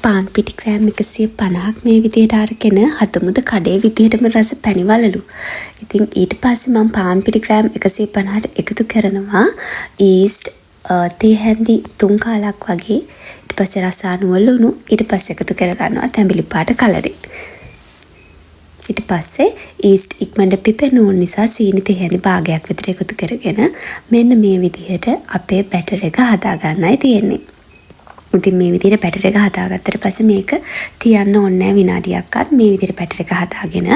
පාන් පිටි ග්‍රෑම් 150ක් මේ විදිහට අරගෙන හදමුද කඩේ විදිහටම රස පැණි වලලු. ඉතින් ඊට පස්සේ මම පාන් පිටි ග්‍රෑම් 150ට එකතු කරනවා ඊස්ට් තේ හැන්දි 3 කාලක් වගේ. ඊට පස්සේ රස අණුව ලුණු, ඊට පස්සේ එකතු කරගන්නවා තැඹිලි පාට කලරින්. ඊට පස්සේ ඊස්ට් ඉක්මනට පිපෙන්න ඕන නිසා සීනි තේ හැන්දි භාගයක් විතර එකතු කරගෙන මෙන්න මේ විදිහට අපේ බැටර් එක හදාගන්නයි තියෙන්නේ. ඉතින් මේ විදිහට බැටර් එක හදාගත්තට පස්සේ මේක තියන්න ඕනේ නෑ විනාඩියක්වත්. මේ විදිහට බැටර් එක හදාගෙන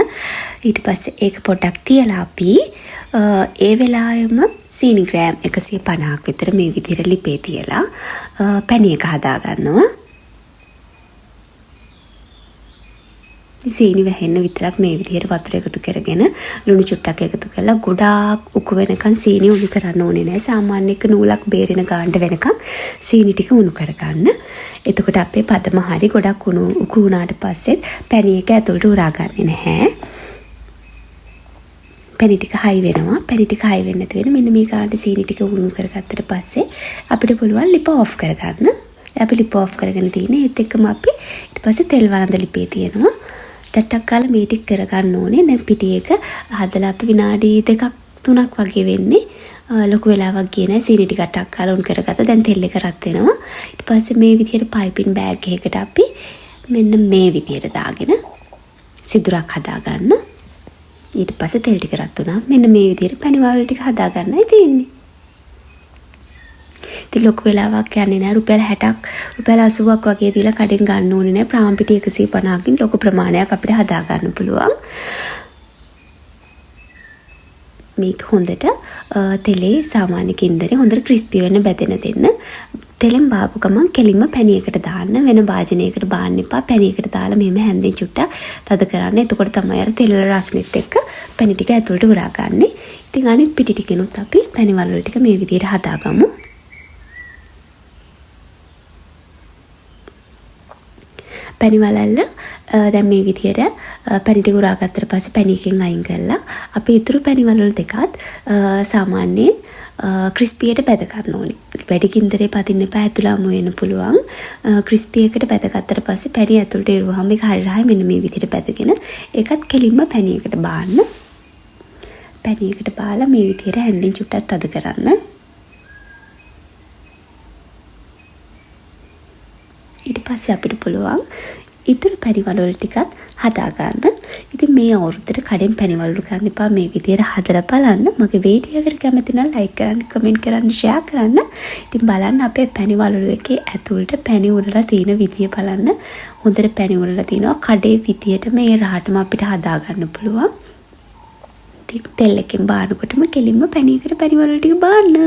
ඊට පස්සේ ඒක පොඩ්ඩක් තියලා අපි ඒ වෙලාවෙම සීනි ග්‍රෑම් 150ක් විතර මේ විදිහට ලිපේ තියලා පැණි එක හදාගන්නවා. සීනි වැහෙන්න විතරක් මේ විදිහට වතුර එකතු කරගෙන ලුණු චුට්ටක් එකතු කරලා ගොඩාක් උකු වෙනකන් සීනි උණු කරන්න ඕනේ නෑ. සාමාන්‍ය එක නූලක් බේරෙන ගානට වෙනකන් සීනි ටික උණු කරගන්න. එතකොට අපේ පදම හරි ගොඩක් උකු වුණාට පස්සෙත් පැණි එක ඇතුළට උරා ගන්නෙ නැහැ. පැණි ටික හයි වෙනවා. පැණි ටික හයි වෙන්නේ නැති වෙන මෙන්න මේ ගානට සීනි ටික උණු කරගත්තට පස්සේ අපිට පුළුවන් ලිප ඔෆ් කරගන්න. අපි ලිප ඔෆ් කරගෙන තියෙන්නේ. ඒත් එක්කම අපි ඊට පස්සේ තෙල් වළඳ ලිපේ තියෙනවා. ටට්ටක් ගාලා මේ ටික කරගන්න ඕනේ. දැන් පිටි එක හදලා අපි විනාඩි දෙකක් තුනක් වගේ වෙන්නේ. ලොකු වෙලාවක් ගියේ නෑ. සීනි ටිකක් ටක් ගාලා උණු කරගත්තා. දැන් තෙල් එක රත් වෙනවා. ඊට පස්සේ මේ විදිහට පයිපින් බෑග් එකකට අපි මෙන්න මේ විදිහට දාගෙන සිදුරක් හදාගන්න. ඊට පස්සේ තෙල් ටික රත් වුණා. මෙන්න මේ විදිහට පැණි වවුල් ටික හදාගන්නයි තියෙන්නේ. ඉතින් ලොකු වෙලාවක් යන්නේ නෑ. රුපියල් 60ක් රුපියල් 80ක් වගේ දීලා කඩෙන් ගන්න ඕනේ නෑ. ප්‍රාම් පිටි 150කින් ලොකු ප්‍රමාණයක් අපිට හදා ගන්න පුළුවන්. මේක හොඳට තෙලේ සාමාන්‍ය කින්දරේ හොඳට ක්‍රිස්පි වෙන්න බැදෙන දෙන්න. තෙලෙන් බාපු ගමන් කෙලින්ම පැණි එකට දාන්න. වෙන භාජනයකට බාන්න එපා. පැණි එකට දාලා මෙහෙම හැන්දෙන් චුට්ටක් තද කරන්න. එතකොට තමයි අර තෙල් වල රසණෙත් එක්ක පැණි ටික ඇතුළට උරා ගන්නෙ. ඉතින් අනිත් පිටි ටිකෙනුත් අපි පැණි වලලු ටික මේ විදිහට හදාගමු. පැණි වලල්ල දැන් මේ විදිහට පැණි ටික උරා ගත්තට පස්සේ පැණි එකෙන් අයින් කරලා අපි ඉතුරු පැණි වලලු දෙකත් සාමාන්‍යයෙන් ක්‍රිස්පියට බැද ගන්න ඕනේ. වැඩි ගින්දරේ පදින්න එපා, ඇතුළ අමු වෙන්න පුළුවන්. ක්‍රිස්පි එකට බැදගත්තට පස්සේ පැණි ඇතුළට එරුවාම ඒක හරි රහයි. මෙන්න මේ විදිහට බැදගෙන ඒකත් කෙලින්ම පැණි එකට බාන්න. පැණි එකට බාලා මේ විදිහට හැන්දෙන් චුට්ටක් තද කරන්න. ඊට පස්සේ අපිට පුළුවන් ඉතුරු පැණි වලලු ටිකත් හදාගන්න. ඉතින් මේ අවුරුද්දට කඩෙන් පැණි වලලු ගන්න එපා. මේ විදියට හදලා බලන්න. මගේ වීඩියෝ එකට කැමති නම් ලයික් කරන්න, කමෙන්ට් කරන්න, ෂෙයා කරන්න. ඉතින් බලන්න අපේ පැණි වලලු එකේ ඇතුළට පැණි උරලා තියෙන විදිය බලන්න. හොඳට පැණි උරලා තිනවා. කඩේ විදියට මේ රහටම අපිට හදාගන්න පුළුවන්. ඉතින් තෙල් එකෙන් බානකොටම කෙලින්ම පැණි එකට පැණි වලලු ටික බාන්න.